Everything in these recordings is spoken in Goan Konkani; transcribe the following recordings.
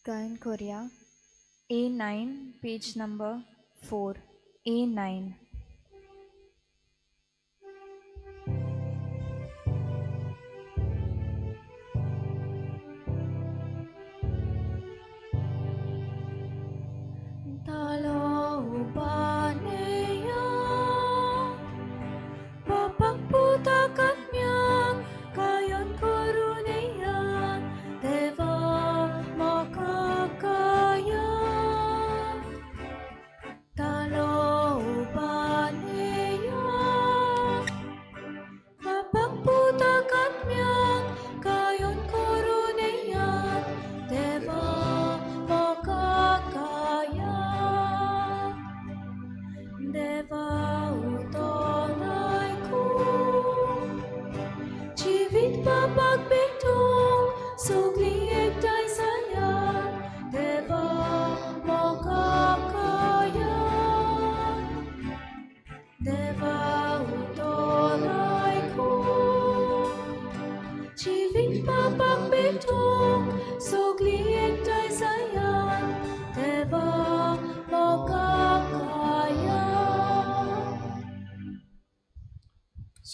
गायन करुया A9, page number 4. A9.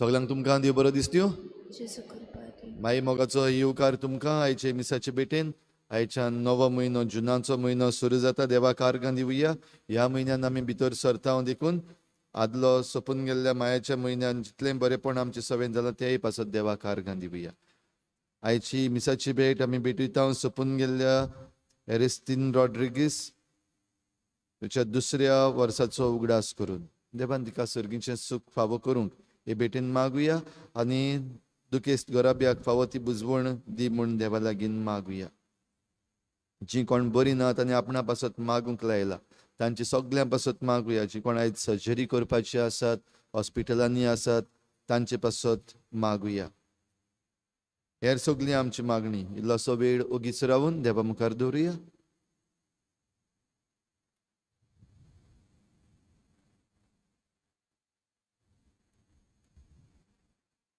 सगळ्यांक तुमकां देव बरो दिसत्यो. माई मोगाचो येवकार तुमकां आयचे मिसाचे भेटेन. आयच्यान नवो म्हयनो, जुनाचो म्हयनो सुरू जाता. देवाक आर्गां दिवया. ह्या म्हयन्यान आमी भितर सरता देखून आदलो सोंपून गेल्ल्या मायाच्या म्हयन्यान जितलें बरेपण आमचें सवें जालां तेय पासत देवाक आर्गां दिवया. आयची मिसाची भेट आमी भेटयता सोंपून गेल्ल्या एरेस्तीन रॉड्रिगीस तिच्या दुसऱ्या वर्साचो उगडास करून. देवान तिका सर्गीचें सूख फावो करूंक हे भेटेन मागुया आनी दुखेस्त घराब्याक फावो ती बुजवण दी म्हूण देवा लागीं मागुया. जी कोण बरी नात आनी आपणा पासत मागूंक लायला तांची सगळ्यां पासत मागुया. जी कोण आयज सर्जरी करपाची आसात, हॉस्पिटलांनी आसात, तांचे पासत मागुया. हेर सगळी आमची मागणी इल्लोसो वेळ ओगीच रावून देवा मुखार दवरुया.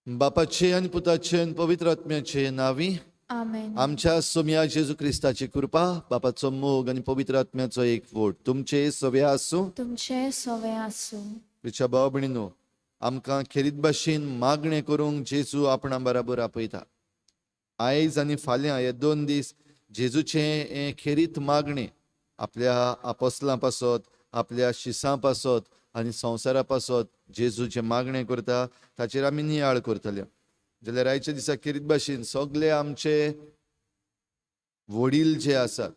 बापाचे आनी पुताचे आनी पवित्र आत्म्याचे नावी आमेन. आमच्या सोम्या जेजू क्रिस्ताची कृपा, बापाचो मोग आनी पवित्र आत्म्याचो एक वोट तुमचे सवे आसूं. तुमचे सवे आसूं. तिच्या भाव भयणीनो, आमकां खेरीत भाशेन मागणें करूंक जेजू आपणा बराबर आपयता. आयज आनी फाल्यां हे 2 दीस जेजूचें हें खेरीत मागणें आपल्या आपोसलां पासत, आपल्या शिसां पासत आनी संवसारा पासत जेजू जें मागणें करता ताचेर आमी नियाळ करतले. जाल्यार आयच्या दिसा खेरीत भाशेन सगळे आमचे वडील जे आसात,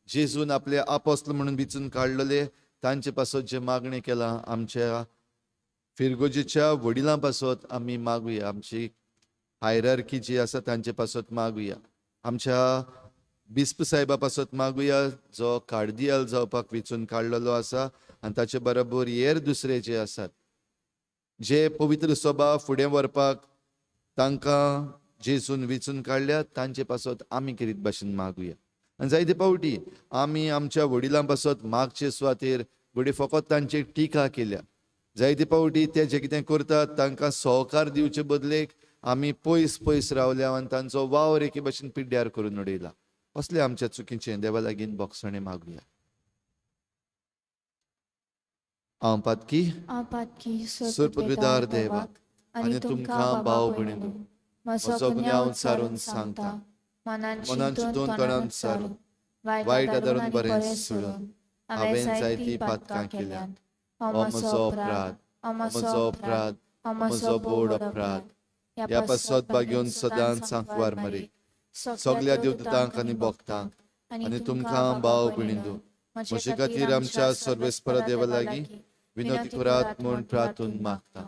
जेजून आपले आपोस्ल म्हणून विचून काडलेले तांचे पासत जें मागणें केलां आमच्या फिरगोजेच्या वडिलां पासत आमी मागुया. आमची हायरार्की जी आसा तांचे पासत मागुया. आमच्या बिस्प साहेबा पासत मागुया जो कार्दियाल जावपाक विचून काडलेलो आसा आनी ताचे बरोबर हेर दुसरे जे आसात जे पवित्र सभा फुडें व्हरपाक तांकां जेजून विचून काडल्या तांचे पासत आमी खेरीत भाशेन मागुया. आनी जायते फावटी आमी आमच्या वडिलां पासत मागचे सुवातेर घडये फकत तांचेर टिका केल्या. जायते फावटी ते जे कितें करतात तांकां सहकार दिवचे बदलेक आमी पयस पयस रावल्या आनी तांचो वावर एके भाशेन पिड्ड्यार करून उडयला. असले आमच्या चुकीचें देवा लागीं बोगसणें मागुया. हांव पातकी सुरपविदार देवाक आनी तुमकां भाव भयणींनो म्हजो गुन्यांव सारून सांगता. मनान चिंतून तोंडान सारून वायट आदारून बरें सोडून हांवें जायतीं पातकां केल्यांत. हो म्हजो अपराध, म्हजो अपराध, म्हजो बोड अपराध. ह्या पासत बागेवन सदांच सांकवार मरे सगल्या देवदूतांक आनी भक्तांक आनी तुमकां भाव भयणींनो म्हजे खातीर आमच्या सर्वेस्परा देवा लागीं विनवती करात म्हूण प्रार्थून मागता.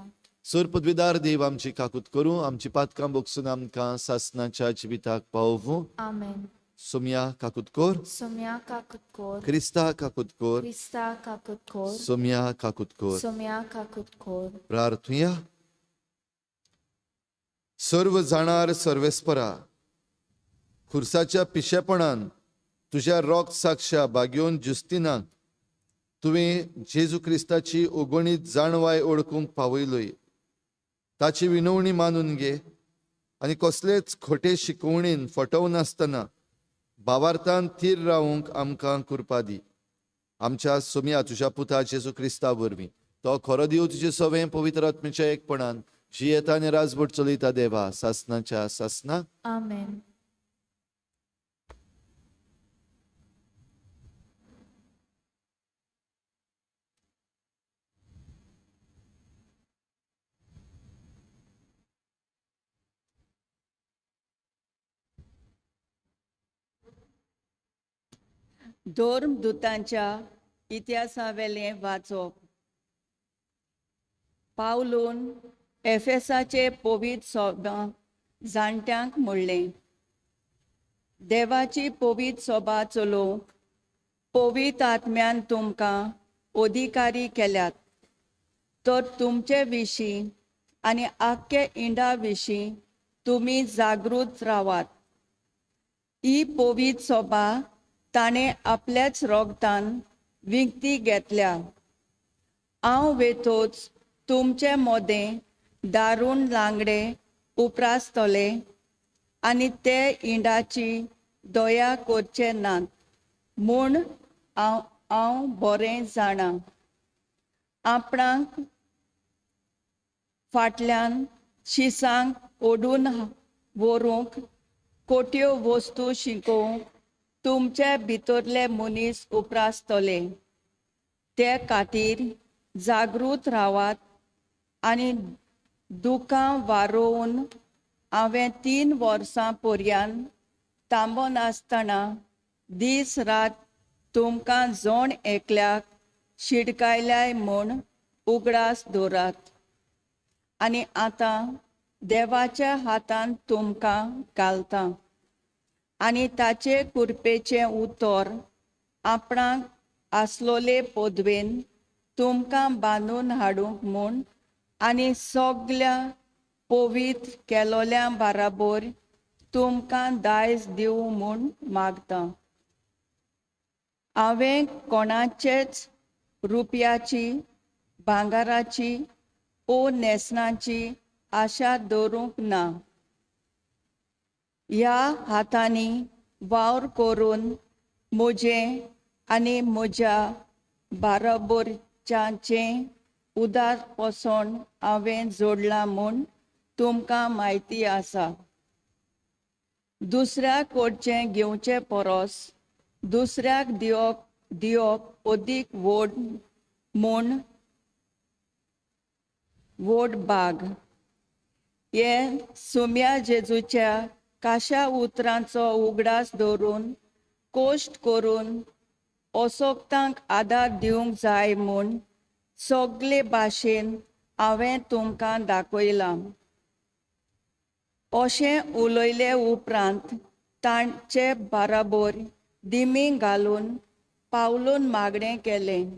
सर पदवीदार देव आमची काकूत करूं, आमची पातकां बोगसून आमकां सासनाच्या जिविताक पावोवूं. आमेन. सोम्या काकूत कोर, सोम्या काकूत कोर, क्रिस्ता काकूत कोर, क्रिस्ता काकूत कोर, सोम्या काकूत कोर. सोम्या काकूत कोर. प्रार्थुया. सर्व जाणार सर्वेस्परा, खुर्साच्या पिशेपणान तुज्या रोग साक्षा बागेवन जुस्तिनाक तुवें जेजू क्रिस्ताची ओगणीत जाणवाय ओळखूंक पावयलोय. ताची विनवणी मानून घे आनी कसलेच खोटे शिकवणीन फटोवनासतना भावार्थान थीर रावूंक आमकां कृपा दी. आमच्या सोम्या तुज्या पुता जेजू क्रिस्ता वरवीं, तो खरो देव तुजे सवें पवित्र आत्म्याच्या एकपणान जियेता आनी राजवट चलयता देवा सासनाच्या सासना. आमेन. धर्मदुतांच्या इतिहासावेलें वाचप. पावलून एफेसाचे पवित्र सोबा जाणट्यांक म्हणलें, देवाची पवित्र सोबा चलोवंक पवित्र आत्म्यान तुमकां अधिकारी केल्यात, तर तुमचे विशीं आनी आख्खे इंडा विशीं तुमी जागृत रावात. ही पवित्र सोबा ताणें आपल्याच रोगतान विकती घेतल्या. हांव वेतोच तुमचे मोदें दारूण लांगडे उप्रासतले आनी ते इंडाची दया करचे नात म्हूण हांव बरें जाणा. आपणाक फाटल्यान शिसांक ओडून व्हरूंक कोट्यो वस्तू शिकोवंक तुमचे भितरले मनीस उप्रासतले. ते खातीर जागृत रावात आनी दुकां वारोवन हांवें 3 वर्सां पर्यान थांबनासतना दीस रात तुमकां जण एकल्याक शिडकायल्याय म्हूण उगडास दवरात. आनी आतां देवाच्या हातान तुमकां घालता आनी ताचे कुरपेचें उतर आपणाक आसलोले पदवेन तुमकां बांदून हाडूंक म्हूण आनी सगल्या पवित्र केलोल्या बाराबोर तुमकां दायज दिवं म्हूण मागता. हांवें कोणाचेच रुपयाची, भांगराची ओ न्हेसणाची आशा दवरूंक ना. ह्या हातांनी वावर करून म्हजें आनी म्हज्या बाराबोरच्यांचें उदार पोसण हांवें जोडलां म्हूण तुमकां म्हायती आसा. दुसऱ्या कडचें घेवचे परस दुसऱ्याक दिवप अदीक व्हड म्हूण व्हड बाग. हे सुम्या जेजूच्या काशा उतरांचो उगडास दवरून कोश्ट करून असोक्तांक आदार दिवंक जाय म्हूण सगळे भाशेन हांवें तुमकां दाखयलां. अशें उलयले उपरांत तांचे बाराबोर दिमी घालून पावलून मागणें केलें.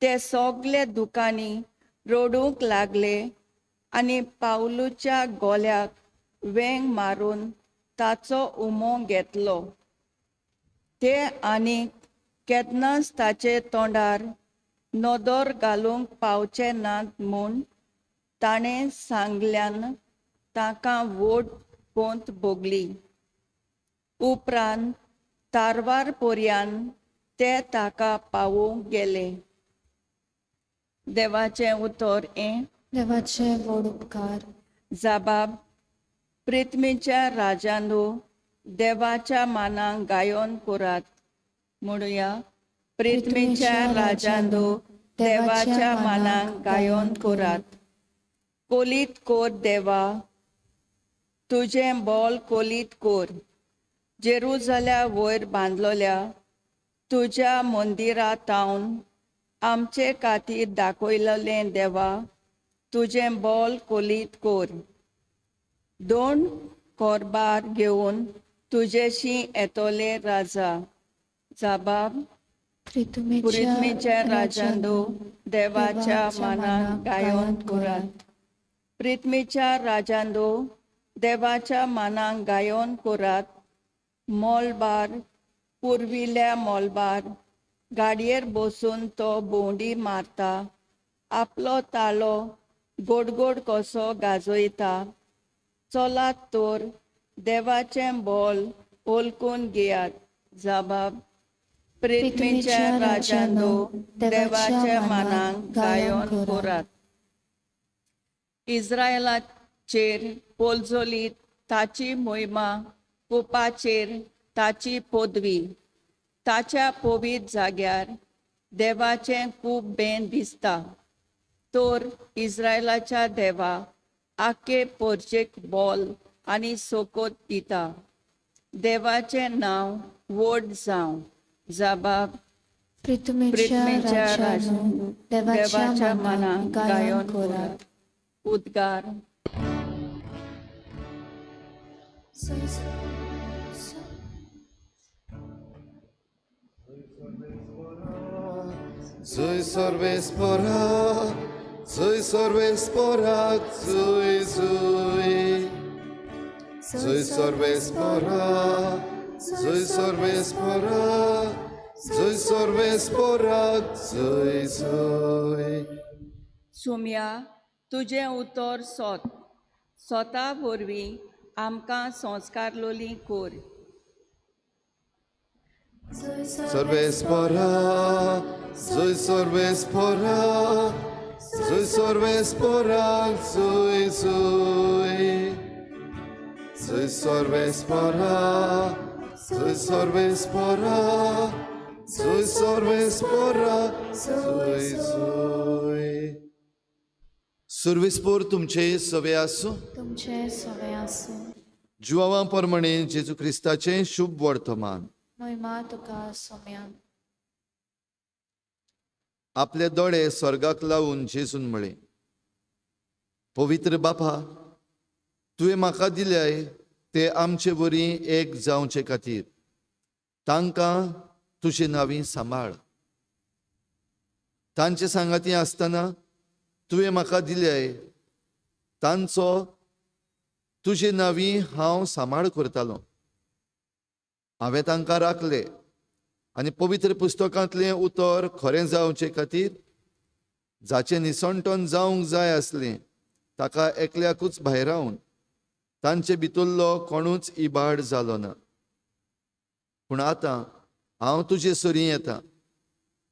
ते सगळे दुकांनी रडूंक लागले आनी पावलूच्या गोल्याक वेंग मारून ताचो उमो घेतलो. ते आनी केन्नाच ताचे तोंडार नदर घालूंक पावचे नात म्हूण ताणें सांगल्यान ताका व्हड कोंत भोगली. उपरांत तारवार पर्यान ते ताका पावोवंक गेले. देवाचें उतर हें. देवाचे व्हड उपकार. जाबाब प्रिथ्मीच्या राजांनो देवाच्या मानाक गायोन करात. म्हणुया, प्रिथ्मीच्या राजांनो देवाच्या मानाक गायोन करात. कोलीत कोर देवा, तुजें बोल कोलीत कोर. जेरुजाल्या वयर बांदलोल्या तुज्या मंदिरा तावन आमचे खातीर दाखयलें देवा, तुजें बोल कोलीत कोर. 2 कोरबार घेवन तुजेशी येतले राजा. जाबाब पृथ्वीच्या राजांनो देवाच्या मानाक गायोन करात. पृथ्वीच्या राजांनो देवाच्या मानाक गायोन करात. मोलबार पुर्विल्ल्या मोलबार गाडयेर बसून तो भोंवडी मारता, आपलो तालो गोडगोड कसो गाजयता. चलात तर देवाचें बोल ओलकून घेयात. जबाब प्रिथ्वीच्या राजांनो देवाच्या मानाक गायन करात. इस्रायलाचेर पोलजोली ताची मोहिमा, कुपाचेर ताची पदवी. ताच्या पवीत जाग्यार देवाचें खूब बेन दिसता. तर इस्रायलाच्या देवा आख्खे पोरचेक बोल आनी सोकोत दिता. देवाचें नांव व्हड जावं. जबाब पृथ्वीच्या राजांनो देवाच्या मानाक गायन करात. उद्गार. जय सर्वेस्परा, जय सर्वेस्परा, जय जय. जय सर्वेस्परा, जय सर्वेस्परा, जय सर्वेस्परा, जय जय. सुम्या, तुजें उतर सोत सोता वरवीं आमकां संस्कारलोली कोर. सर्वेस्परा, जय सर्वेस्परा, जय सर्वेस्परा, जय जय. जय सर्वेस्परा, जय सर्वेस्परा, जय सर्वेस्परा, जय जय. सर्वेस्पोर तुमचे सवे आसूं. तुमचे सवे आसूं. जुवां प्रमाणे जेजू क्रिस्ताचें शुभ वर्तमान. महिमा तुका सोम्या. आपले दोळे स्वर्गाक लावून जेजून म्हळें, पवित्र बापा, तुवें म्हाका दिल्याय ते आमचे वरी एक जावचे खातीर तांकां तुजे नांवी सांबाळ. तांचे सांगाती आसतना तुवें म्हाका दिल्याय तांचो तुजे नांवी हांव सांबाळ करतालो. हांवें तांकां राखले आनी पवित्र पुस्तकांतलें उतर खरें जावचे खातीर जाचें निसणटन जावंक जाय आसलें ताका एकल्याकूच भायरावन तांचे भितरलो कोणूच इबाड जालो ना. पूण आतां हांव तुजे सरीं येता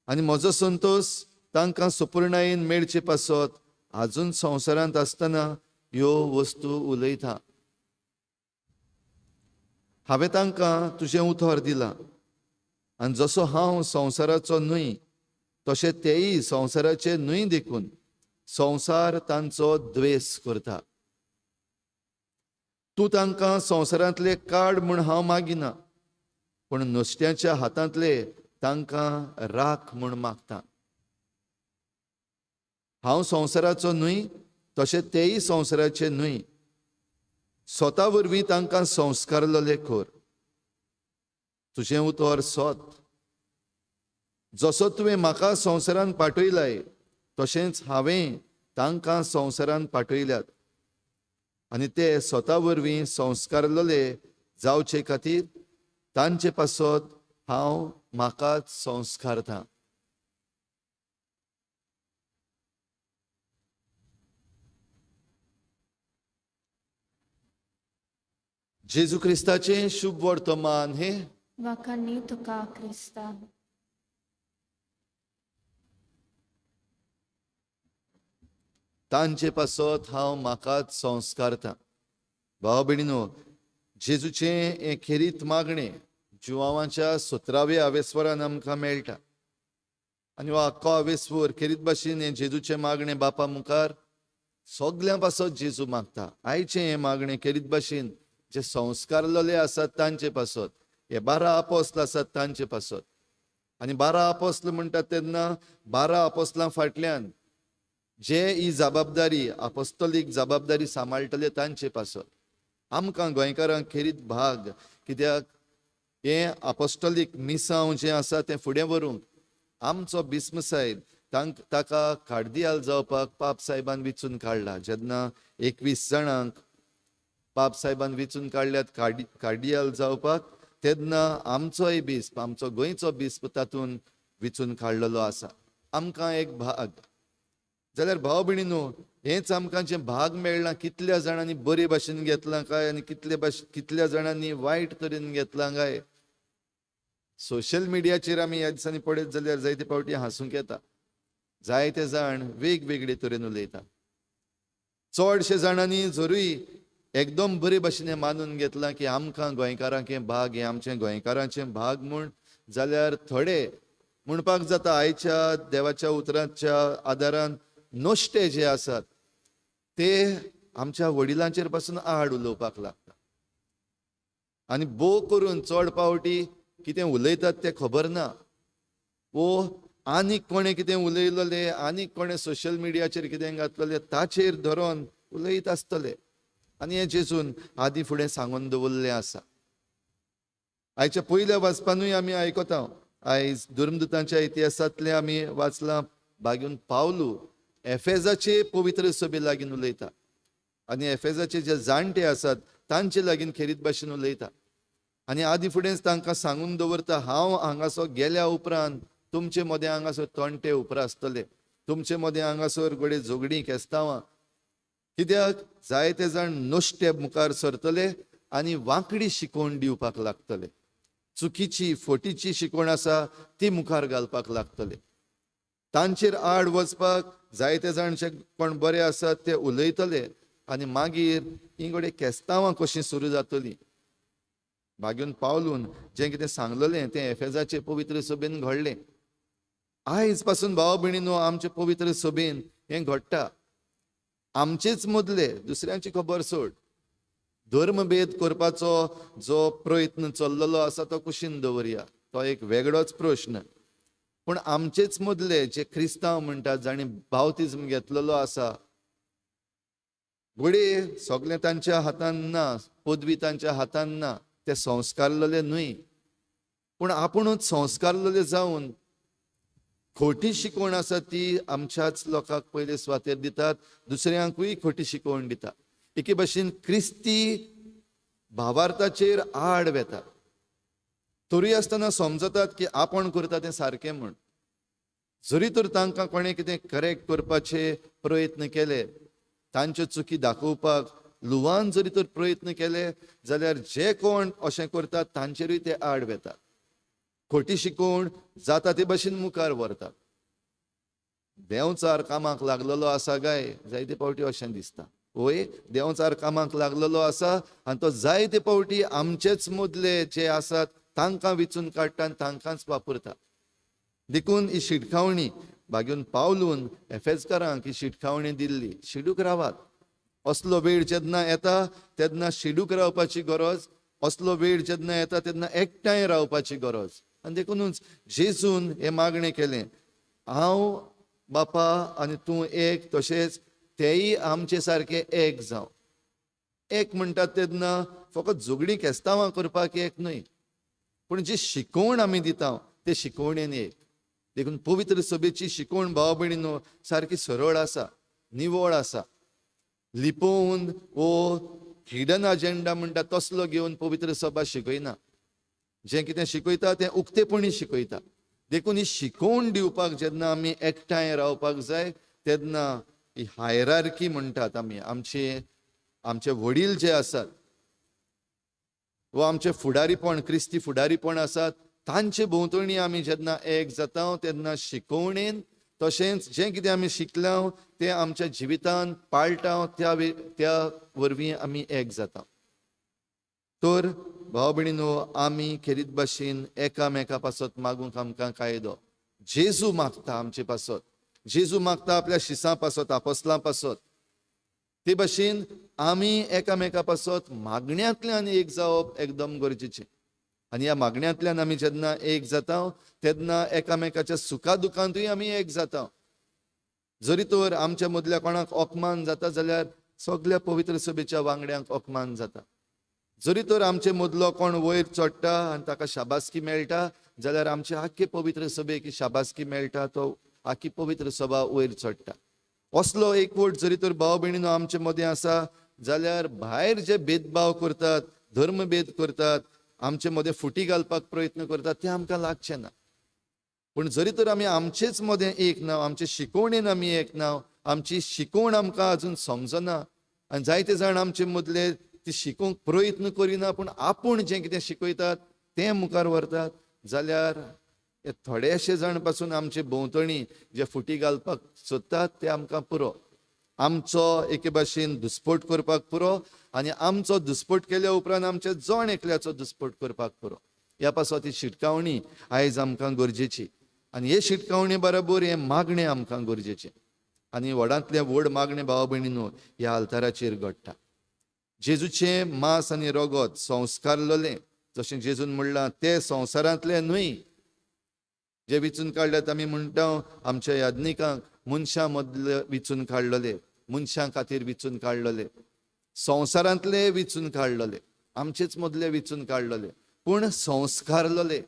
आनी म्हजो संतोश तांकां सुपूर्णायेन मेळचे पासत आजून संवसारांत आसतना ह्यो वस्तू उलयता. हांवें तांकां तुजें उतर दिलां आनी जसो हांव संवसाराचो न्हय तशें तेय संवसाराचे न्हय, देखून संवसार तांचो द्वेस करता. तूं तांकां संवसारांतले काड म्हूण हांव मागिना, पूण नुस्त्याच्या हातांतले तांकां राख म्हूण मागता. हांव संवसाराचो न्हय तशें तेय संवसाराचे न्हय. स्वता वरवीं तांकां संस्कारलेले कर. तुजें उतर सत. जसो तुवें म्हाका संवसारान पाठयलाय तशेंच हांवें तांकां संवसारान पाठयल्यात आनी ते स्वता वरवीं संस्कारलेले जावचे खातीर तांचे पासत हांव म्हाकाच संस्कारतां. जेजू क्रिस्ताचें शुभ वर्तमान हें. वाखाणी तुका क्रिस्ता. तांचे पासत हांव म्हाकाच संस्कारतां. भाव भयणीनो, जेजूचें हें खेरीत मागणें जुवांवाच्या 17व्या आवेस्वरान आमकां मेळटा आनी हो आख्खो आवेस्वर खेरीत भाशेन हें जेजूचें मागणें बापा मुखार सगल्यां पासत जेजू मागता. आयचें हें मागणें खेरीत भाशेन जे संस्कारलेले आसात तांचे पासत, हे 12 आपोस्ल आसात तांचे पासत. आनी 12 आपोस्ल म्हणटात तेन्ना 12 आपोस्लां फाटल्यान जे ही जबाबदारी आपोस्तलीक जबाबदारी सांबाळटले तांचे पासत. आमकां गोंयकारांक खेरीत भाग, कित्याक हें आपोस्टोलीक मिसांव जें आसा तें फुडें व्हरूंक आमचो बिस्म साहेब ताका कार्दियाल जावपाक पाप साहेबान विचून काडला. जेन्ना 21 जाणांक पाप साहेबान विचून काडल्यात कार्दियाल जावपाक, तेन्ना आमचोय बिस्प, आमचो गोंयचो बिस्प तातूंत विचून काडलेलो आसा. आमकां एक भाग. जाल्यार भाव भयणीनो, हेंच आमकां जें भाग मेळ्ळां, कितल्या जाणांनी बरे भाशेन घेतलां काय आनी कितल्या जाणांनी वायट तरेन घेतलां काय. सोशल मिडियाचेर आमी ह्या दिसांनी पळयत जाल्यार जायते फावटी हांसूंक येता. जायते जाण वेगवेगळे तरेन उलयता. चडशे जाणांनी जरूय एकदम बरे भाशेन हें मानून घेतलां की आमकां गोंयकारांक हें भाग, हें आमचें गोंयकारांचें भाग म्हूण, जाल्यार थोडे म्हणपाक जाता आयच्या देवाच्या उतराच्या आदारान नश्टे जे आसात ते आमच्या वडिलांचेर पासून आड उलोवपाक लागता. आनी भोव करून चड पावटी कितें उलयतात तें खबर ना, वो आनीक कोणें कितें उलयलें, आनीक कोणें सोशल मिडियाचेर कितें घातलेलें ताचेर धरून उलयत आसतले. आनी हें जेजून आदी फुडें सांगून दवरलें आसा. आयच्या पयल्या वाचपानूय आमी आयकता, आयज धर्मदूतांच्या इतिहासांतलें आमी वाचलां, बागून पावलू एफेजाचे पवित्र सभे लागीं उलयता आनी एफेजाचे जे जाणटे आसात तांचे लागीं खेरीत भाशेन उलयता. आनी आदी फुडेंच तांकां सांगून दवरता, हांव हांगासर गेल्या उपरांत तुमचे मदें हांगासर तंटे उपरासतले, तुमचे मदें हांगासर घडये झगडीं केस्तांवां, कित्याक जायते जाण नश्टे मुखार सरतले आनी वांकडी शिकवण दिवपाक लागतले, चुकीची फटीची शिकवण आसा ती मुखार घालपाक लागतले. तांचेर आड वचपाक जायते जाण जे कोण बरे आसात ते उलयतले आनी मागीर ही घडये केस्तांवां कशीं सुरू जातलीं. बागून पावलून जें कितें सांगलेलें तें एफेजाचे पवित्र सभेन घडलें. आयज पासून भाव भयणीनो आमचे पवित्र सभेन हें घडटा. आमचेच मदले, दुसऱ्यांची खबर सोड, धर्मभेद करपाचो जो प्रयत्न चल्लेलो आसा तो कुशीन दवरया, तो एक वेगळोच प्रश्न. पूण आमचेच मदले जे क्रिस्तांव म्हणटात, जांणी बावतिज्म घेतलेलो आसा, घडये सगळें तांच्या हातान ना, पदवी तांच्या हातान ना, ते संस्कारलेले न्हय, पूण आपुणूच संस्कारलेले जावन खोटी शिकवण आसा ती आमच्याच लोकांक पयले सुवातेर दितात, दुसऱ्यांकूय खोटी शिकवण दितात. एके भाशेन क्रिस्ती भावार्थाचेर आड वेतात, तरूय आसतना समजतात की आपूण करता तें सारकें म्हूण. जरी तर तांकां कोणें कितें करेक्ट करपाचे प्रयत्न केले, तांच्यो चुकी दाखोवपाक लुवान जरी तर प्रयत्न केले, जाल्यार जे कोण अशें करतात तांचेरूय ते आड वेतात, खोटी शिकवण जाता ते भाशेन मुखार व्हरतात. देंवचार कामाक लागलेलो आसा काय जायते फावटी अशें दिसता, वय देंवचार कामाक लागलेलो आसा आनी तो जायते फावटी आमचेच मदले जे आसात तांकां विचून काडटा आनी तांकांच वापरता. देखून ही शिटकावणी बागून पावलून एफेजकारांक ही शिटकावणी दिल्ली, शिडूक रावात. असलो वेळ जेन्ना येता तेन्ना शिडूक रावपाची गरज, असलो वेळ जेन्ना येता तेन्ना एकठांय रावपाची गरज. आनी देखुनूच जेजून हें मागणें केलें, हांव बापा आनी तूं एक, तशेंच तेय आमचे सारके एक जावं. एक म्हणटात तेन्ना फकत झगडीं केस्तांवां करपाक एक न्हय, पूण जी शिकवण आमी दिता ते शिकवणेन एक. देखून पवित्र सभेची शिकवण भाव भयणीनो सारकी सरळ आसा, निवळ आसा. लिपोवन वो हिडन अजेंडा म्हणटा तसलो घेवन पवित्र सभा शिकयना, जें कितें शिकयता तें उक्तेपणी शिकयता. देखून ही शिकवण दिवपाक जेन्ना आमी एकठांय रावपाक जाय तेन्ना ही हायरार्की म्हणटात आमी, आमचे आमचे वडील जे आसात वो आमचे फुडारीपण, क्रिस्ती फुडारीपण आसात, तांचे भोंवतणी आमी जेन्ना एक जाता तेन्ना शिकवणेन तशेंच जें कितें आमी शिकल्या तें आमच्या जिवितान पाळटा, त्या वरवीं आमी एक जाता. तर भाव भयणीनो, आमी खेरीत भाशेन एकामेका पासत मागूंक आमकां कायदो जेजू मागता आमचे पासत, जेजू मागता आपल्या शिसां पासत, आपोसलां पासत. ते भाशेन आमी एकामेका पासत मागण्यांतल्यान एक जावप एकदम गरजेचें. आनी ह्या मागण्यांतल्यान आमी जेन्ना एक जाता तेन्ना एकामेकाच्या सुखा दुखांतूय आमी एक जाता. जरी तर आमच्या मदल्या कोणाक अपमान जाता जाल्यार सगल्या पवित्र सभेच्या वांगड्यांक अपमान जाता. जरी तर आमचे मदलो कोण वयर चडटा आनी ताका शाबासकी मेळटा जाल्यार आमचे आख्खे पवित्र सभेक शाबासकी मेळटा, तो आख्खी पवित्र सभा वयर चडटा. असलो एकवट जरी तर भाव भयणीनो आमचे मदें आसा जाल्यार भायर जे भेदभाव करतात, धर्मभेद करतात, आमचे मदें फुटी घालपाक प्रयत्न करतात ते आमकां लागचे ना. पूण जरी तर आमी आमचेच मदें एक ना, आमचे शिकवणेन आमी एक ना, आमची शिकोवण आमकां अजून समजना आनी जायते जाण आमचे मदले ती शिकोवंक प्रयत्न करिना, पूण आपूण जें कितें शिकयतात तें मुखार व्हरतात. जाल्यार हे थोडेशे जाण पासून आमचे भोंवतणी जे फुटी घालपाक सोदतात ते आमकां पुरो, आमचो एके भाशेन दुस्पोट करपाक पुरो आनी आमचो दुस्पोट केल्या उपरांत आमचे जण एकल्याचो दुस्पोट करपाक पुरो. ह्या पासत ही शिटकावणी आयज आमकां गरजेची आनी हे शिटकावणे बरोबर हें मागणें आमकां गरजेचें आनी व्हडांतलें व्हड मागणें भाव भयणीनो ह्या आल्ताराचेर घडटा. जेजूचें मांस आनी रगत संस्कारलें, जशें जेजून म्हणलां ते संवसारांतलें न्हय जे विचून काडल्यात. आमी म्हणटा आमच्या याज्ञिकांक मनशां मदले विचून काडलेले, मनशां खातीर विचून काडलेले, संवसारांतले विचून काडलेले, आमचेच मदले विचून काडलेले, पूण संस्कारलेले.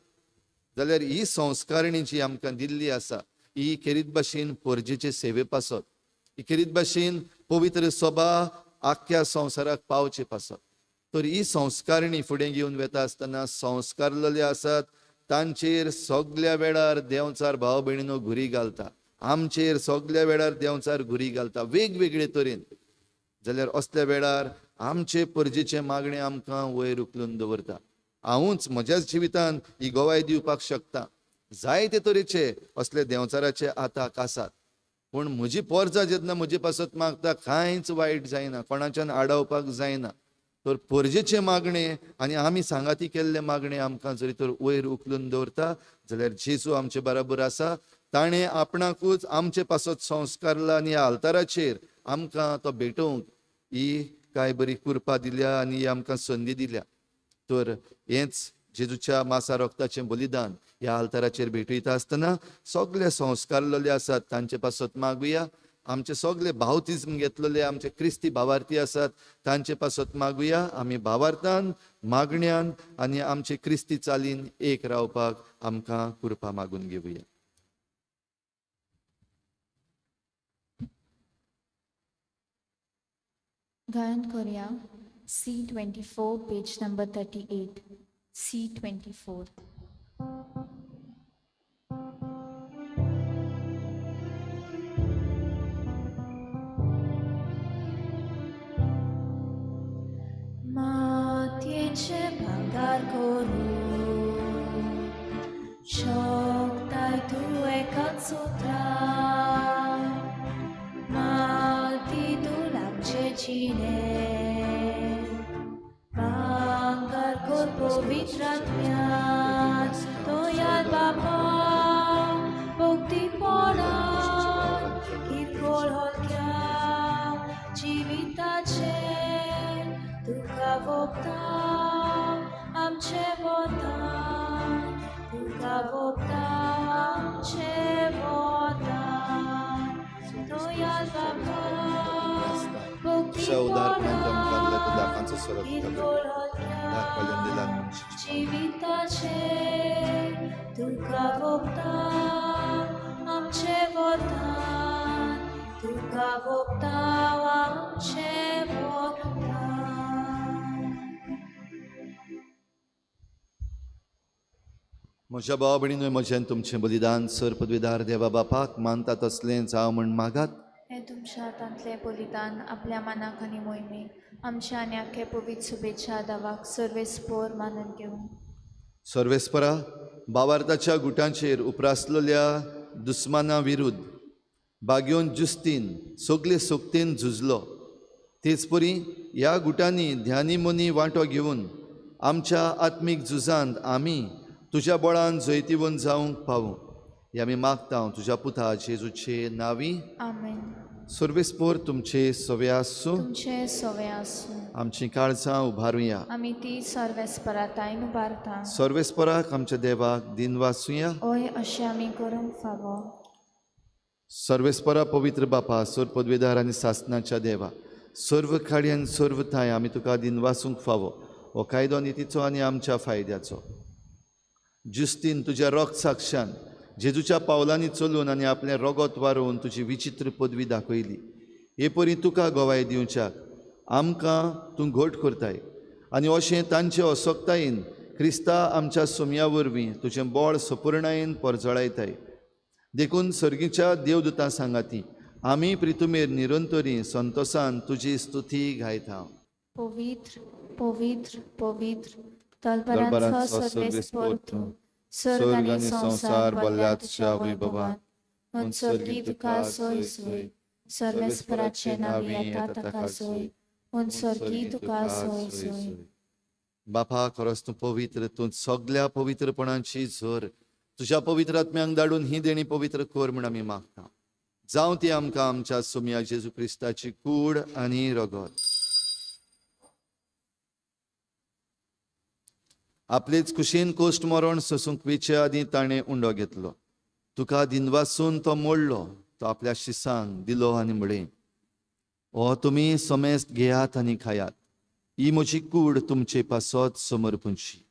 जाल्यार ही संस्कारणी जी आमकां दिल्ली आसा ही खेरीत भाशेन परजेचे सेवे पासत, ही खेरीत भाशेन पवित्र सभा आख्ख्या संवसाराक पावचे पासत. तर ही संस्कारणी फुडें घेवन वता आसतना संस्कारलेले आसात तांचेर सगल्या वेळार देंवचार भाव भयणीनो घुरी घालता, आमचेर सगल्या वेळार देंवचार घुरी घालता वेगवेगळे तरेन. जाल्यार असल्या वेळार आमचे परजेचें मागणें आमकां वयर उखलून दवरता. हांवूच म्हज्याच जिवितान ही गवाय दिवपाक शकता, जायते तरेचे असले देंवचाराचे आताक आसात, पूण म्हजी पोरजा जेन्ना म्हजे पासत मागता कांयच वायट जायना, कोणाच्यान आडावपाक जायना. तर परजेचें मागणें आनी आमी सांगाती केल्लें मागणें आमकां जरी तर वयर उखलून दवरता जाल्यार जेजू आमचे बराबर आसा. ताणें आपणाकूच आमचे पासत संस्कारला आनी ह्या आल्ताराचेर आमकां तो भेटोवंक ही कांय बरी कृपा दिल्या आनी ही आमकां संदी दिल्या. तर हेंच जेजूच्या मासा रक्ताचें बलिदान ह्या आल्ताराचेर भेटयता आसतना सगळे संस्कारलेले आसात तांचे पासत मागुया. आमचे सगळे भावतिज्म घेतलेले आमचे क्रिस्ती भावार्थी आसात तांचे पासत मागुया. आमी भावार्थान मागण्यान आनी आमचे क्रिस्ती चालीन एक रावपाक आमकां कृपा मागून घेवया. गायन करूया C24 page number 38. C24. मातयेचे भांगर करूं शकताय तूं एकाच उतरान, माती तूं लागचें जिणें भांगर कर पवित्र आत्म्यान, तोयार बाबा भक्तीपणान किरकोळ हलक्या जिविताचें तुका वोगता आमचें वतान, तुका वोगता आमचें वतान, तोयार बाबा भक्तीपणान किरकोळ हलक्या जिविताचें तुका वोगता आमचें वतान, तुका वोगता आमचें वतान. म्हज्या भाव भयणीनो, म्हजें तुमचें बलिदान सर पदवीदार देवा बापाक मानता तसलें जावं म्हण मागात. हें तुमच्या हातांतलें बलिदान आपल्या मनाक आनी मोहिमेक आमच्या आनी आख्खे पवित्र शुभेच्छा दावाक सर्वेस्पोर मानून घेवं. सर्वेस्परा बावार्थाच्या गुटांचेर उप्रासलेल्या दुस्माना विरुद्ध बाग्योन जुस्तीन सगले सोक्तेन झुजलो, तेच परी ह्या गुटांनी ध्यानी मनी वांटो घेवन आमच्या आत्मीक झुजांत आमी तुज्या बळान जैतिवंत जावंक पावूं हे आमी मागता तुज्या पुता जेजूचे नांवी. आमेन. सर्वेस्पोर तुमचे सवे आसूं. तुमचे सवे आसूं. आमची काळजां उबारुया. आमी ती सर्वेस्परा ताईन उबारता. सर्वेस्पराक आमच्या देवाक दिनवासुया. ओय अशें आमी करूंक फावो. सर्वेस्परा पवित्र बापा, सर्व पदवेदार आनी सासनाच्या देवा, सर्व खाडी आनी सर्व थांय आमी तुका दिनवासूंक फावो. हो कायदो नितीचो आनी आमच्या फायद्याचो. जुस्तीन तुज्या रोग साक्षान जेजूच्या पावलांनी चलून आनी आपलें रोगत वारोवन तुजी विचित्र पदवी दाखयली. हे परी तुका गवाय दिवच्याक आमकां तूं घट करताय आनी अशें तांचे असक्तायेन क्रिस्ता आमच्या सोमया वरवीं तुजें बळ सपुर्णायेन परजळायताय. देखून सर्गीच्या देवदूतां सांगाती आमी प्रितुमेर निरंतरी संतोसान तुजी स्तुती गायता. पवित्र, पवित्र, पवित्र, तलबरांचो सर्वेस्पोर्तू, सर्ग आनी संवसार भरल्या तुज्या वैभवान. उंचर्गी तुका सोय सोय, सर्वेस्पराचे नांवी येता ताका सोय, उंचर्गी तुका सोय सोय. बापा, खरोच तूं पवित्र, तूं सगल्या पवित्रपणाची झर. तुज्या पवित्र आत्म्यांक धाडून ही देणी पवित्र कर म्हूण आमी मागता. जावं ती आमकां आमच्या सोमया जेजू क्रिस्ताची कूड आनी रगत. आपलेच कुशीन कोश्ट मरण सोसूंक वेचे आदीं ताणें उंडो घेतलो. तुका दिनवासून तो मोडलो, तो आपल्या शिसांक दिलो आनी म्हळें, हो तुमी समेस्त घेयात आनी खायात, ही म्हजी कूड तुमचे पासत समर्पूंची.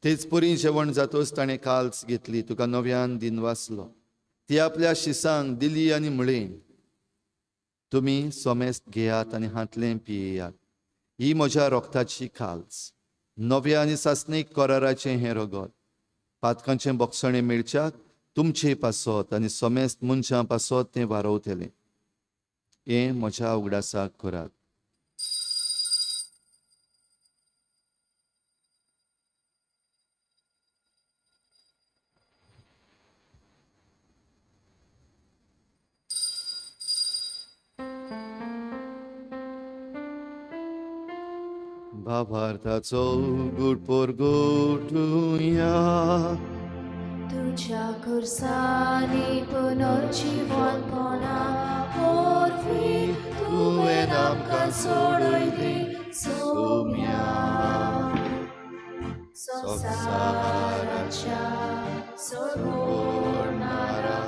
तेच परी जेवण जातोच ताणें काल्स घेतली, तुका नव्यान दिनवासलो, ती आपल्या शिसांक दिली आनी म्हळें, तुमी सोमेस्त घेयात आनी हांतलें पियेयात, ही म्हज्या रोगताची काल्स, नव्या आनी सासणीक कराराचें हें रगत, पातकांचें बोगसणें मेळच्याक तुमचे पासत आनी सोमेस्त मनशां पासत तें वारोवतलें. हें म्हज्या उगडासाक करात. भावार्थाचो गुड पोरगोटुया. तुज्या खुर्सांनी पुनर्जिवनपणा वरवीं तुवें आमकां सोडयली सोम्या. संवसाराच्या सोडवणारा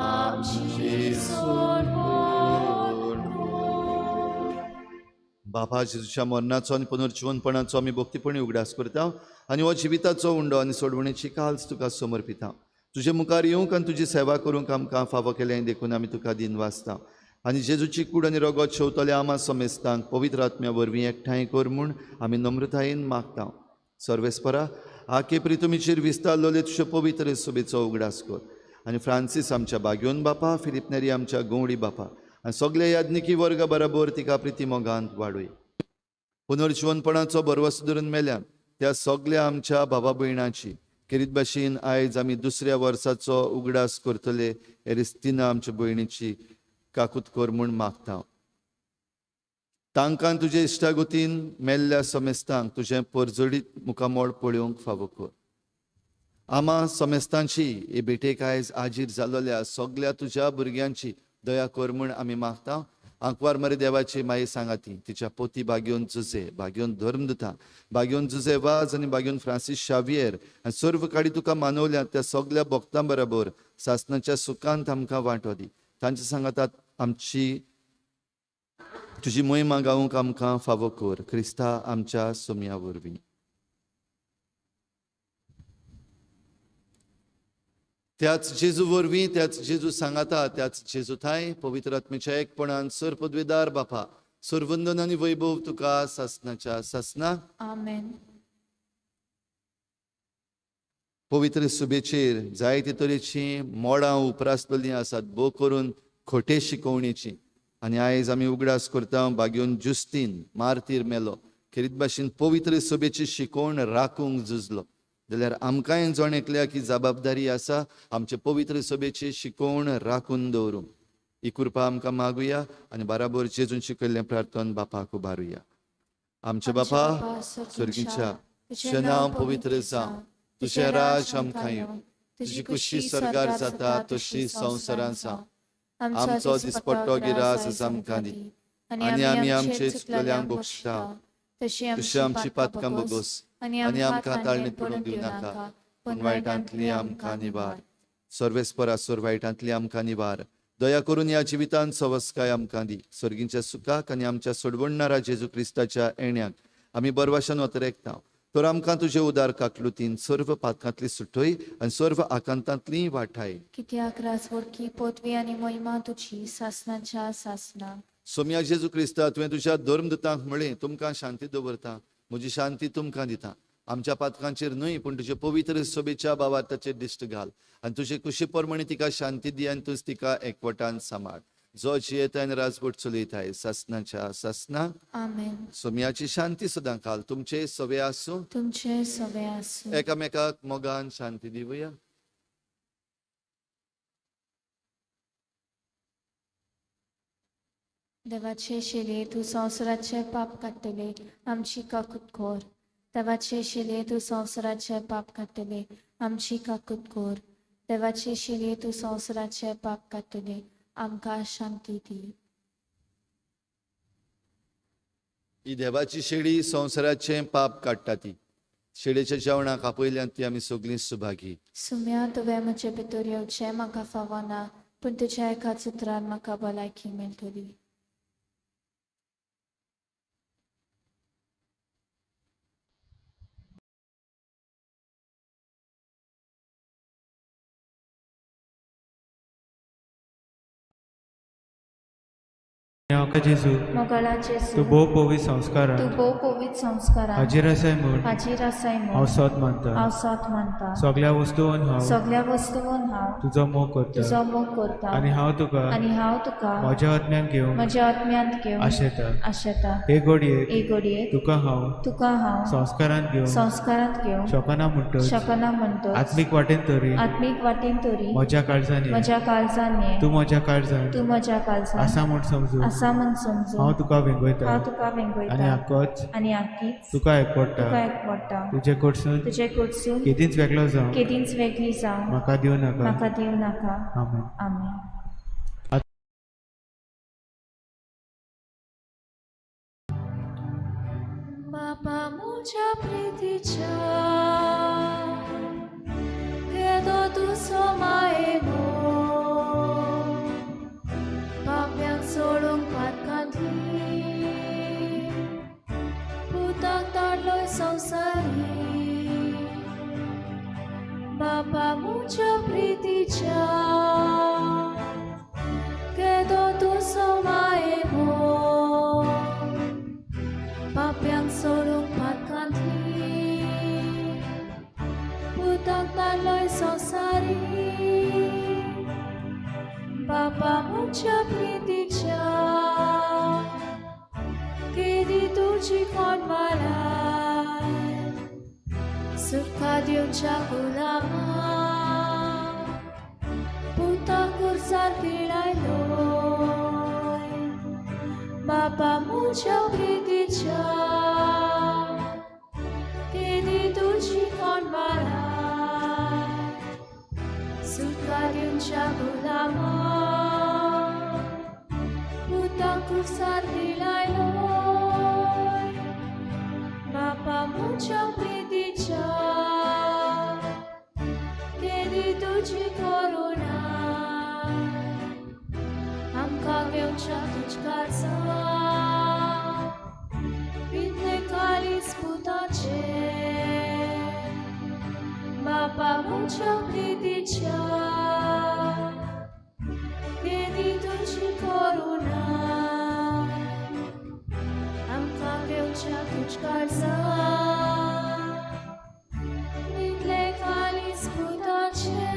आमची सोडवण कर. बापा, जेजूच्या मरणाचो आनी पुनर्जिवनपणाचो आमी भक्तीपणी उगडास करता आनी हो जिविताचो उंडो आनी सोडवणेची काल्स तुका समर्पिता. तुजे मुखार येवंक आनी तुजी सेवा करूंक आमकां फावो केलें देखून आमी तुका दिनवासता. आनी जेजूची कूड आनी रगत शेवतल्या आमा समेस्तांक पवित्र आत्म्या वरवीं एकठांय कर म्हूण आमी नम्रतायेन मागता. सर्वेस्परा, आके प्रितुमीचेर विस्तारलोले तुज्यो पवित्र सुबेचो उगडास कर आनी फ्रांसीस आमच्या बाग्योन बापा, फिलीप नेरी आमच्या गंवडी बापा आनी सगल्या याज्ञिकी वर्गा बराबर तिका प्रिती मोगांत वाडय. पुनर्जिवनपणाचो भरवंसो धरून मेल्यान त्या सगल्या आमच्या भावा भयणाची खेरीत भाशेन आयज आमी दुसऱ्या वर्साचो उगडास करतले एरिस्तिना आमच्या भयणीची काकूत कर म्हूण मागता. तांकां तुजे इश्टागतीन मेल्ल्या समेस्तांक तुजें परजडीत मुखामोळ पळोवंक फावो कर. आमा समेस्तांची हे भेटेक आयज आजीर जालोल्या सगल्या तुज्या भुरग्यांची दया कर म्हूण आमी मागता. आंकवार मरे देवाची माई सांगाती, तिच्या पोती बागेवन जुजे, बागेवन धर्मदुता, बागेवन जुजे वाज आनी बागेवन फ्रांसीस शावियर आनी सर्व काडी तुका मानवल्या त्या सगल्या भक्तां बरोबर सासणाच्या सुखांत आमकां वांटो दी. तांचे सांगातात आमची तुजी मोहिमा गावंक आमकां फावो कर, क्रिस्ता आमच्या सोमया वरवीं. त्याच जेजू वरवीं, त्याच जेजू सांगाता, त्याच जेजू थांय पवित्र आत्मेच्या एकपणान सर पदवेदार बापा, सरवंदन आनी वैभव तुका सासणाच्या सासना. आमेन. पवित्र सुबेचेर जायते तरेचीं मोडां उप्रासलेलीं आसात, भोव करून खोटे शिकोवणेची. आनी आयज आमी उगडास करता बागेवन जुस्तीन मार्तीर मेलो, खेरीत भाशेन पवित्र सभेची शिकोवण राखूंक झुजलो. जाल्यार आमकांय जण एकल्याक ही जबाबदारी आसा आमचे पवित्र सभेची शिकोवण राखून दवरूंक. ही कृपा आमकां मागुया आनी बराबर जेजून शिकयल्लें प्रार्थन बापाक उबारुया. आमचे बापा स्वर्गीच्या, तुजें नांव पवित्र जावं, तुजें राज आमकां येवं, तुजी कुशी सर्गार जाता तशी संवसारांत जावं. आमचो दिसपट्टो गिरास आमकां दी आनी आमी आमचे चुकलेल्यांक बक्षता तशी आमची पातकां बोगोस आनी आमकां ताळणीत पडूंक दिवं नाका, पूण वायटांतली आमकां निवार. सर्वेस्परा सोर वायटांतली आमकां निवार. दया करून ह्या जिवितांत सवस्काय आमकां दी. सर्गींच्या सुखाक आनी आमच्या सोडवणणारा जेजू क्रिस्ताच्या येण्याक आमी बरवाशान वतरेकता. तर आमकां तुजे उदार काकलुतीन सर्व पातकांतली सुटय आनी सर्व आकांतांतली वाठाय. कित्याक राजवडकी पदवी आनी महिमा तुजी सासनाच्या सासना. सोम्या जेजू क्रिस्ता, तुवें तुज्या धर्मदूतांक म्हळें, तुमकां शांती दवरता, म्हजी शांती तुमकां दिता. आमच्या पातकांचेर न्हय पूण तुजे पवित्र सभेच्या भावार्थाचेर दिश्ट घाल आनी तुजे कुशी प्रमाणे तिका शांती दी आनी तूंच तिका एकवटान सांबाळ, जो जियेता आनी राजवट चलयताय सासनाच्या सासना. आमेन. सोम्याची शांती सदां काल तुमचे सवे आसूं. तुमचे सवे आसूं. एकामेकाक मोगान शांती दिवया. देवाचे शिले तूं संवसाराचे पाप काडटले, आमची काकूत कर. देवाचे शिले तूं संवसाराचे पाप काडटले, आमची काकूत कर. देवाचे शिले तूं संवसाराचे पाप काडटले, आमकां शांती दी. ही देवाची शेळी संवसाराचें पाप काडटा ती शेळेच्या जेवणाक आपयल्यान ती आमी सगळीं सुभागी. सुम्या, तुवें म्हजे भितर येवचें म्हाका फावना, पूण तुज्या एका उतरान म्हाका भलायकी मेळटली. हांव जेजू, मोगाळा जेजू, तूं भोव पवित्र संस्कारान तूं भोव पवित्र संस्कारान हाजीर आसाय म्हूण हाजीर आसाय हांव म्हूण सोद मानता. हांव सोद मानता. सगळ्या वस्तून हांव सगळ्या वस्तून हांव तुजो मोग करता तुजो मोग करता आनी हांव तुका आनी हांव तुका म्हज्या आत्म्यान घेवंक म्हज्या आत्म्यांत घेवन आशेता. आशेता. हे घडयेक हे घडयेक तुका हांव संस्कारांत घेवंक संस्कारांत घेवंक शकना म्हणटच शकना म्हणटच आत्मीक वाटेन तरी आत्मीक वाटेन तरी म्हज्या काळजान ये. म्हज्या काळजान ये. तूं म्हज्या काळजान तूं म्हज्या काळजान आसा म्हूण समजून आसा म्हूण समजून हांव तुका वेंगयता हांव तुका आनी वेंगयता आकोच आनी आकीच तुका तुका एकवटा. एकवटा. तुजे कडसून तुजे कडसून केदींच वेगळो जावं केदींच वेगळी जावं म्हाका दिवं नाका. म्हाका दिवं नाका. आमेन. आमेन. बापा म्हज्या प्रितीच्या केदो तुजो मायेमोग, पाप्यांक सोडूंक पातकांतली पुताक धाडलोय संवसारी. बापा म्हज्या प्रितीच्या केदो तुजो मायेमोग, पाप्यांक सोडूंक पातकांतली पुताक धाडलोय संवसारी. बापा म्हज्या प्रितीच्या केदी तुजी कोण मालाय सुटका दिवच्या गुलामा पुताक कुर्सार पिळायलोय. बापा म्हज्या प्रितीच्या केदी तुजी कोण मालाय सुटका दिवच्या गुलामा पुताक कुर्सार पिळायलोय. बापा म्हज्या प्रितीच्या केदी तुजी करुणा आमकां घेवच्या तुज काळजांत पितले काळीज पुताचें. बापा म्हज्या प्रितीच्या केदी तुजी करुणा आमकां घेवच्या तुज काळजांत पितले काळीज पुताचें.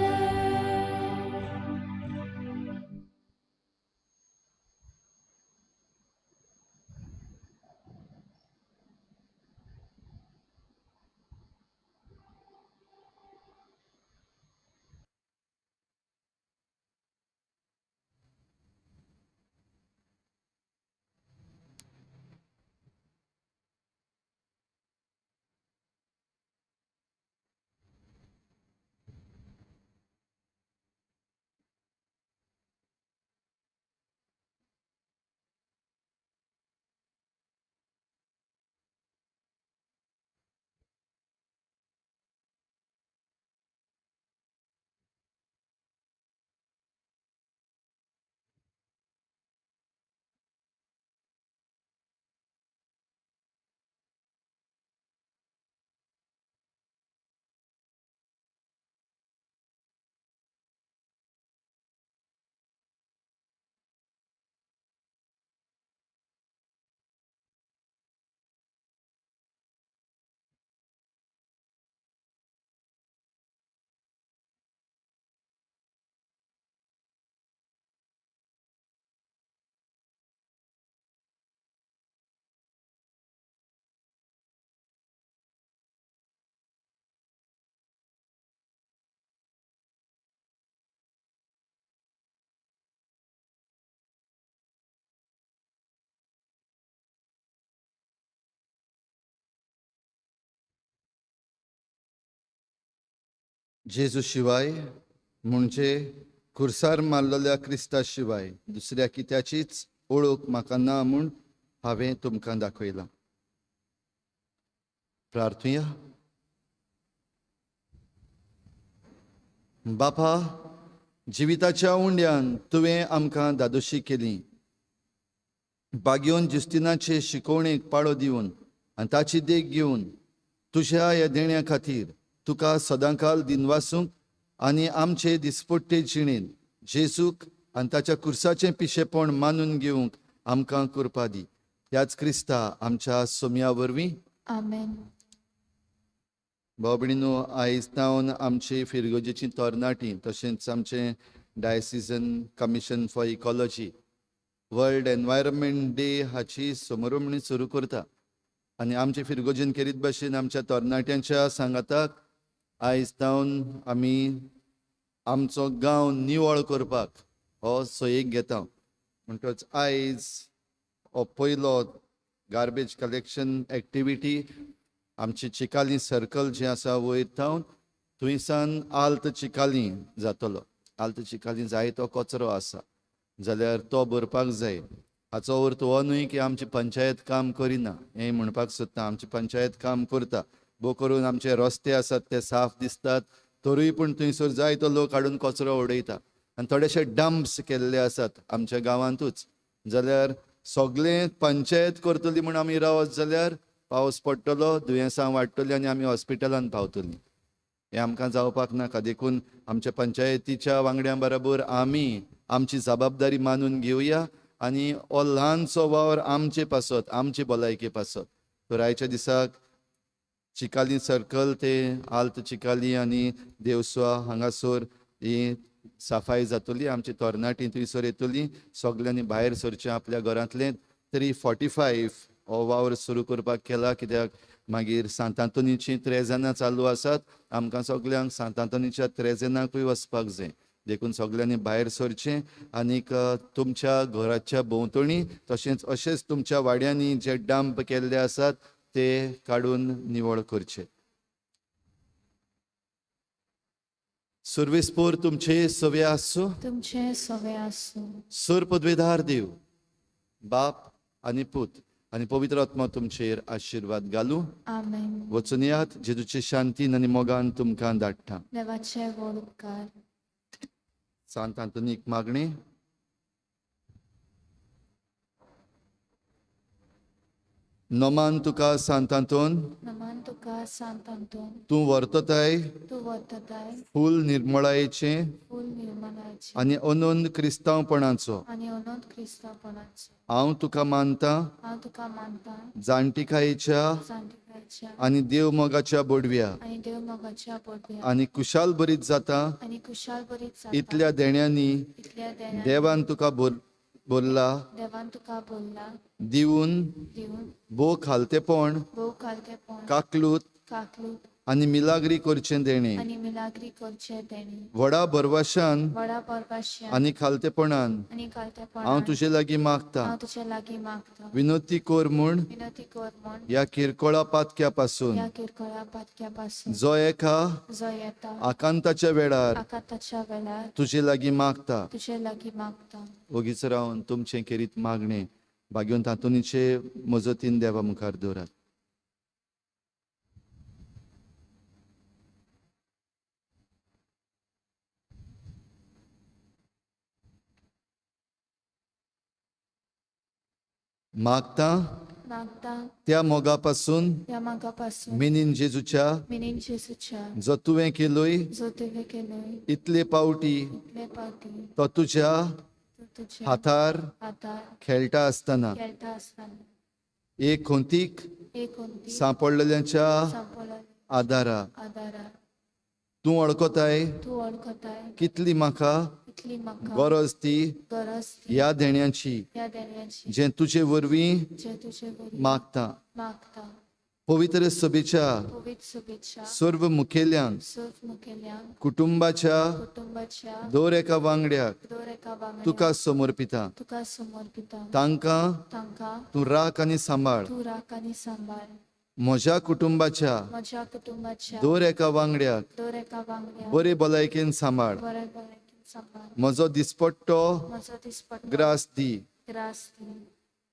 जेजू शिवाय म्हणजे खुर्सार मारलेल्या क्रिस्ता शिवाय दुसऱ्या कित्याचीच ओळख म्हाका ना म्हूण हांवें तुमकां दाखयलां. प्रार्थुया. बापा, जिविताच्या उंड्यान तुवें आमकां दादोशी केली. बागयोन जुस्तिनाचे शिकवणेक पाळो दिवन आनी ताची देख घेवन तुज्या ह्या देण्या खातीर तुका सदांकाल दिनवासूंक आनी आमचे दिसपट्टे जिणेंत जेजूक आनी ताच्या कुर्साचें पिशेपण मानून घेवंक आमकां कृपा दी. ह्याच क्रिस्ता आमच्या सोम्या वरवीं. आमेन. भाव भयणीनो, आयज तावन आमची फिरगोजेची तरणाटी तशेंच आमचें diocesan commission for ecology world environment day हाची समरमणी सुरू करता आनी आमचे फिरगोजेन केरीत भाशेन आमच्या तरणाट्यांच्या सांगाताक आयज तावन आमी आमचो गांव निवळ करपाक हो सयेक घेता. म्हणटच आयज हो पयलो गार्बेज कलेक्शन एक्टिविटी आमची चिकाली सर्कल जें आसा वयर थावन थंयसान आल्त चिकाली जातलो. आल्त चिकाली जायतो कचरो आसा जाल्यार तो भरपाक जाय. हाचो अर्थ हो न्हय की आमची पंचायत काम करिना हें म्हणपाक सोदता. आमची पंचायत काम करता, भोव करून आमचे रस्ते आसात ते साफ दिसतात, तरूय पूण थंयसर जायतो लोक हाडून कचरो उडयता आनी थोडेशे डम्प्स केल्ले आसात आमच्या गांवांतूच. जाल्यार सगळें पंचायत करतली म्हूण आमी रावत जाल्यार पावस पडटलो, दुयेंसां वाडटलीं आनी आमी हॉस्पिटलांत पावतलीं. हें आमकां जावपाक नाका. देखून आमच्या पंचायतीच्या वांगड्यां बरोबर आमी आमची जबाबदारी मानून घेवया आनी हो ल्हानसो वावर आमचे पासत, आमचे भलायके पासत. तर आयच्या दिसाक चिकाली सर्कल ते आल्त चिकाली आनी देवसवा हांगासर ही सफाई जातली. आमची तरणाटी थंयसर येतली. सगल्यांनी भायर सरचें आपल्या घरांतलें. 3:45 हो वावर सुरू करपाक केला, कित्याक मागीर सांत आंतोनीची त्रेजनां चालू आसात. आमकां सगल्यांक सांत आंतोनीच्या त्रेजनाकूय वचपाक जाय. देखून सगल्यांनी भायर सरचें आनीक तुमच्या घराच्या भोंवतणी तशेंच अशेंच तुमच्या वाड्यांनी जे डंप केल्ले आसात ते काडून निवळ करचे. सुर्वेस्पोर तुमचे सवे आसूं, तुमचे सवे आसूं. सुर पदवेदार देव बाप आनी पूत आनी पवित्र आत्मा तुमचेर आशिर्वाद घालूं. आमेन. वचून यात, जेजूचे शांतीन आनी मोगान तुमकां धाडटा. देवाचे व्हड उपकार. सांत आंतोनीक मागणें. नमान तुका सांत आंतोन, नमान तुका सांत आंतोन, तूं वर्तताय तूं वर्तताय फूल निर्मळायेचें फूल निर्मळायेचें आनी अनंत क्रिस्तांवपणाचो. आनी अनंत क्रिस्तांवपणाचो. हांव तुका मानता हांव तुका मानता जाणटिकायेच्या जाणटिकायेच्या आनी देव मोगाच्या बोडव्या आनी देव मोगाच्या बोडव्या आनी कुशाल बरीत जाता आनी कुशाल बरीत जाता इतल्या देण्यांनी इतल्या देण्यांनी देवान तुका बोल्ला देवान तुका बोल्ला दिवन दिवन भोव खालतेपण भोव खालतेपण काकलूत काकलूत आनी मिलाग्री करचें देणें आनी मिलाग्री करचें देणें व्हडा भरवशान व्हडा परपाश्यान आनी खालतेपणान आनी खालतेपणान हांव तुजे लागीं मागता. हांव तुजे लागीं मागता. विनोती कर म्हूण विनंती कर म्हूण ह्या किरकोळा पातक्या पासून ह्या किरकोळा पातक्या पासून जो एका जो येता आकांताच्या वेळार आकांताच्या वेळार तुजे लागीं मागता. तुजे लागीं मागता. ओगीच रावन तुमचें खेरीत मागणें भाग्योन तातोनीचे मजतीन देवा मुखार दवरात. मागता मागता त्या मोगा पासून त्या मोगा पासून मिनीन जेजूच्या मिनीन जेजूच्या जो तुवें केलोय जो तुवें केलोय इतले पावटी इतले पावटी तो तुज्या तो तुज्या हातार हातार खेळटा आसतना खेळटा आसतना एक खोंतीक एक कोणती सांपडलेल्यांच्या सांपडलेल्या आदारा आदारा तूं वळखताय तूं वळखताय कितली म्हाका कितली म्हाका गरज ती गरज ती ह्या देण्याची ह्या देण्याची जें तुजे वरवीं जें तुजे वरवीं मागता. मागता. पवित्र सभेच्या पवित्र सभेच्या सर्व मुखेल्यांक सर्व मुखेल्यांक कुटुंबाच्या कुटुंबाच्या दर एका वांगड्याक दर एका वांगड्याक तुका समर्पिता. तुका समर्पिता. तांकां तांकां तूं राख आनी सांबाळ. तूं राख आनी सांबाळ. म्हज्या कुटुंबाच्या म्हज्या कुटुंबाच्या दर एका वांगड्याक दर एका वांगड्याक बरे भलायकेन सांबाळ. बरे भलायकेन सांबाळ. म्हजो दिसपट्टो म्हजो दिसपट्टो ग्रास दी. ग्रास दी.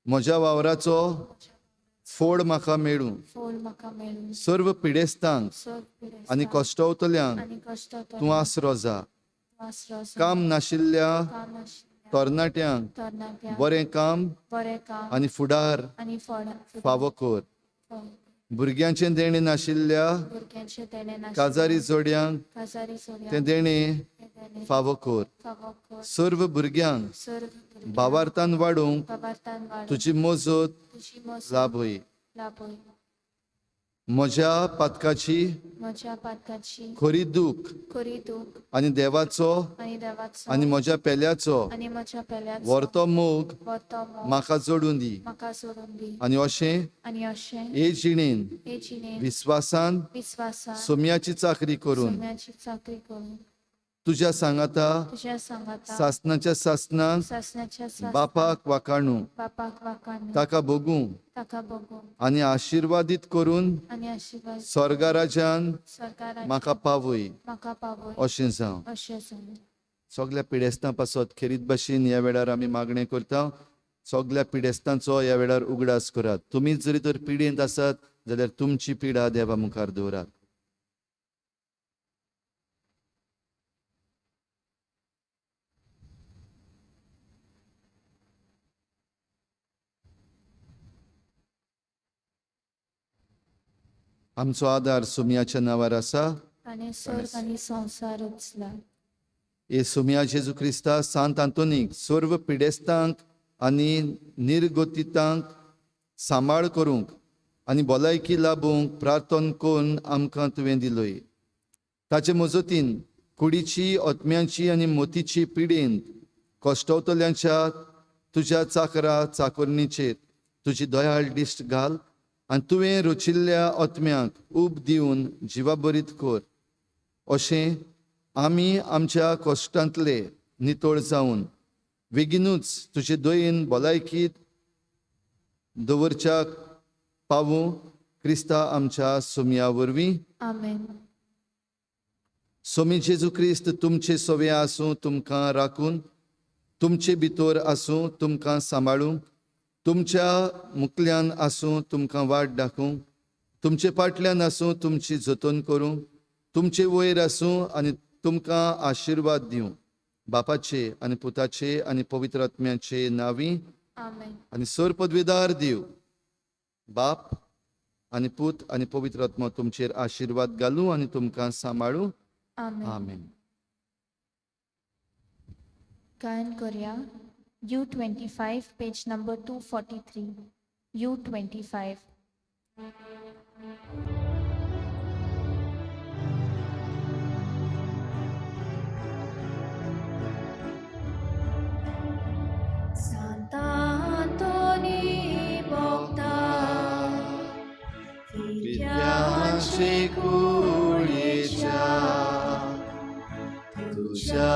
म्हज्या वावराचो म्हज्या फोड म्हाका मेळूं. फोल म्हाका मेळूं. सर्व पिडेस्तांक सर्व पिडेस्तांक आनी कश्टवतल्यांक आनी कश्टवतल्यांक तूं आसरो जा. तूं आसरो जा. काम नाशिल्ल्या काम नाशिल्ल्या तरणाट्यांक तरणाट्यांक बरें काम बरें काम आनी फुडार आनी फावो कर. फावो. भुरग्यांचें देणें नाशिल्ल्या भुरग्यांचें देणें नाशिल्ल्या काजारी जोडयांक काजारी तें जोडयांक देणें तें देणें फावो कर. फावो कर. सर्व भुरग्यांक सर्व भुरग्यांक भावार्थान वाडोवंक भावार्थान वाडोवंक तुजी मजत तुजी मजत लाभय. लाभय. म्हज्या पातकाची म्हज्या पातकाची खरी दूख खरी दूख आनी देवाचो आनी देवाचो आनी म्हज्या पेल्याचो आनी म्हज्या पेल्याचो व्हरतो मोग व्हरतो मोग म्हाका जोडून दी. म्हाका सोडून दी. आनी अशें आनी अशें हे जिणेन हे जिणेंत विस्वासान विस्वासान सोम्याची चाकरी करून सोम्याची चाकरी करून तुज्या सांगाता तुज्या सांगाता सासनाच्या सासनाक सासण्याच्या सासणाक बापाक वाकाणू बापाक वाकाणू ताका भोगूं ताका बघूं आनी आशिर्वादीत करून आनी आशिर्वाद स्वर्गराजान सरकारान म्हाका पावय म्हाका पावय अशें जावं. अशें जावं. सगल्या पिडेस्तां पासत खेरीत भाशेन ह्या वेळार आमी मागणें करता. सगल्या पिडेस्तांचो ह्या वेळार उगडास करात. तुमी जरी तर पिडेंत आसात जाल्यार तुमची पिडा देवा मुखार दवरात. आमचो आदार सोमयाच्या नांवार आसा. आनी स्वर्ग आनी संवसार उचला. हे सोमया जेजू क्रिस्ता सांत आंतोनीक सर्व पिडेस्तांक आनी निर्गोतितांक सांबाळ करूंक आनी भलायकी लाबूंक प्रार्थन करून आमकां तुवें दिलोय. ताचे मजतीन कुडीची आत्म्याची आनी मोतीची पिडेन कश्टवतल्यांच्या तुज्या चाकरा चाकोरणीचेर तुजी दयाळ दिश्ट घाल आनी तुवें रचिल्ल्या आत्म्यांक उब दिवन जिवाबरीत कर. अशें आमी आमच्या कश्टांतले नितळ जावन बेगीनूच तुजे दयेन भलायकीत दवरच्याक पावूं क्रिस्ता आमच्या सोमया वरवीं. आमेन. सोमी जेजू क्रिस्त तुमचे सवे आसूं, तुमकां राखून तुमचे भितर आसूं, तुमकां सांबाळूं, तुमच्या मुकल्यान आसूं, तुमकां वाट दाखोवं, तुमचे फाटल्यान आसूं, तुमची जतन करूं, तुमचे वयर आसूं आनी तुमकां आशिर्वाद दिवं. बापाचे आनी पुताचे आनी पवित्र आत्म्याचे नांवी. आमेन. आनी सर पदवेदार दिव बाप आनी पूत आनी पवित्र आत्मो तुमचेर आशिर्वाद घालूं आनी तुमकां सांबाळूं. आमेन. आमेन. गायन करया U25 page number 243. U25. Sant'Antoni भोगता विद्यांचे कुळीच्या तुझ्या